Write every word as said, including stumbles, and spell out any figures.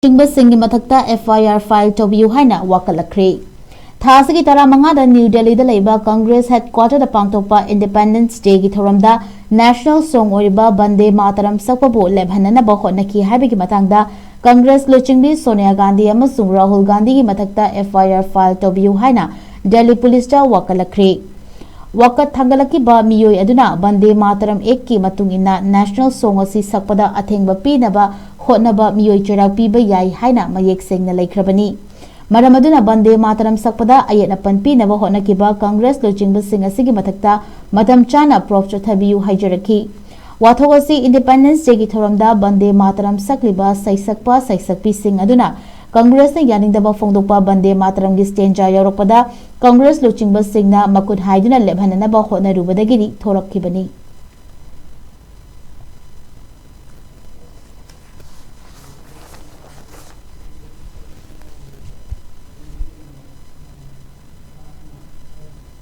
ꯂꯨꯆꯤꯡꯕꯁꯤꯡꯒꯤ ꯃꯊꯛꯇ F I R file ꯇꯧꯕꯤꯌꯨ ꯍꯥꯏꯅ ꯋꯥꯀꯠꯂꯛꯈ꯭ꯔꯦ꯫ ꯊꯥ ꯑꯁꯤꯒꯤ ꯇꯔꯥꯃꯉꯥꯗ ꯅ꯭ꯌꯨ ꯗꯦꯜꯂꯤꯗ ꯂꯩꯕ ꯀꯪꯒ꯭ꯔꯦꯁ ꯍꯦꯗꯀ꯭ꯋꯥꯇꯔꯗ ꯄꯥꯡꯊꯣꯛꯄ ꯏꯟꯗꯤꯄꯦꯟꯗꯦꯟꯁ ꯗꯦꯒꯤ ꯊꯧꯔꯝꯗ ꯅꯦꯁꯅꯦꯜ ꯁꯣꯡ ꯑꯣꯏꯔꯤꯕ ꯕꯟꯗꯦ ꯃꯥꯇꯔꯝ ꯁꯛꯄꯕꯨ ꯂꯦꯞꯍꯟꯅꯅꯕ ꯍꯣꯠꯅꯈꯤ ꯍꯥꯏꯕꯒꯤ ꯃꯇꯥꯡꯗ ꯀꯪꯒ꯭ꯔꯦꯁ ꯂꯨꯆꯤꯡꯕꯤ ꯁꯣꯅꯤꯌꯥ ꯒꯥꯟꯙꯤ ꯑꯃꯁꯨꯡ ꯔꯥꯍꯨꯜ ꯒꯥꯟꯙꯤꯒꯤ ꯃꯊꯛꯇ F I R file ꯇꯧꯕꯤꯌꯨ ꯍꯥꯏꯅ ꯗꯦꯜꯂꯤ ꯄꯨꯂꯤꯁꯇ ꯋꯥꯀꯠꯂꯛꯈ꯭ꯔꯦ꯫ ꯋꯥꯀꯠ ꯊꯥꯡꯒꯠꯂꯛꯈꯤꯕ ꯃꯤꯑꯣꯏ ꯑꯗꯨꯅ ꯕꯟꯗꯦ ꯃꯥꯇꯔꯝ ꯑꯦꯛꯀꯤ ꯃꯇꯨꯡ ꯏꯟꯅ ꯅꯦꯁꯅꯦꯜ ꯁꯣꯡ ꯑꯁꯤ ꯁꯛꯄꯗ ꯑꯊꯤꯡꯕ ꯄꯤꯅꯕ ꯍꯣꯠꯅꯕ ꯃꯤꯑꯣꯏ ꯆꯩꯔꯥꯛ ꯄꯤꯕ ꯌꯥꯏ ꯍꯥꯏꯅ ꯃꯌꯦꯛ ꯁꯦꯡꯅ ꯂꯩꯈ꯭ꯔꯕꯅꯤ꯫ ꯃꯔꯝ ꯑꯗꯨꯅ ꯕꯟꯗꯦ ꯃꯥꯇꯔꯝ ꯁꯛꯄꯗ ꯑꯌꯦꯠ ꯑꯄꯟ ꯄꯤꯅꯕ ꯍꯣꯠꯅꯈꯤꯕ ꯀꯪꯒ꯭ꯔꯦꯁ ꯂꯨꯆꯤꯡꯕꯁꯤꯡ ꯑꯁꯤꯒꯤ ꯃꯊꯛꯇ ꯃꯇꯝ ꯆꯥꯅ ꯄ꯭ꯔꯣꯐ ꯆꯠꯊꯕꯤꯌꯨ ꯍꯥꯏꯖꯔꯛꯈꯤ꯫ ꯋꯥꯊꯣꯛ ꯑꯁꯤ ꯏꯟꯗꯤꯄꯦꯟꯗꯦꯟꯁ ꯗꯦꯒꯤ ꯊꯧꯔꯝꯗ ꯕꯟꯗꯦ ꯃꯥꯇꯔꯝ ꯁꯛꯂꯤꯕ ꯁꯩꯁꯛꯄ ꯁꯩꯁꯛꯄꯤꯁꯤꯡ ꯑꯗꯨꯅ ꯀꯪꯒ꯭ꯔꯦꯁꯅ ꯌꯥꯅꯤꯡꯗꯕ ꯐꯣꯡꯗꯣꯛꯄ ꯕꯟꯗꯦ ꯃꯥꯇꯔꯝꯒꯤ ꯁ꯭ꯇꯦꯟꯖꯥ ꯌꯥꯎꯔꯛꯄꯗ ꯀꯪꯒ꯭ꯔꯦꯁ ꯂꯨꯆꯤꯡꯕꯁꯤꯡꯅ ꯃꯈꯨꯠ ꯍꯥꯏꯗꯨꯅ ꯂꯦꯞꯍꯟꯅꯅꯕ ꯍꯣꯠꯅꯔꯨꯕꯗꯒꯤꯗꯤ ꯊꯣꯔꯛꯈꯤꯕꯅꯤ꯫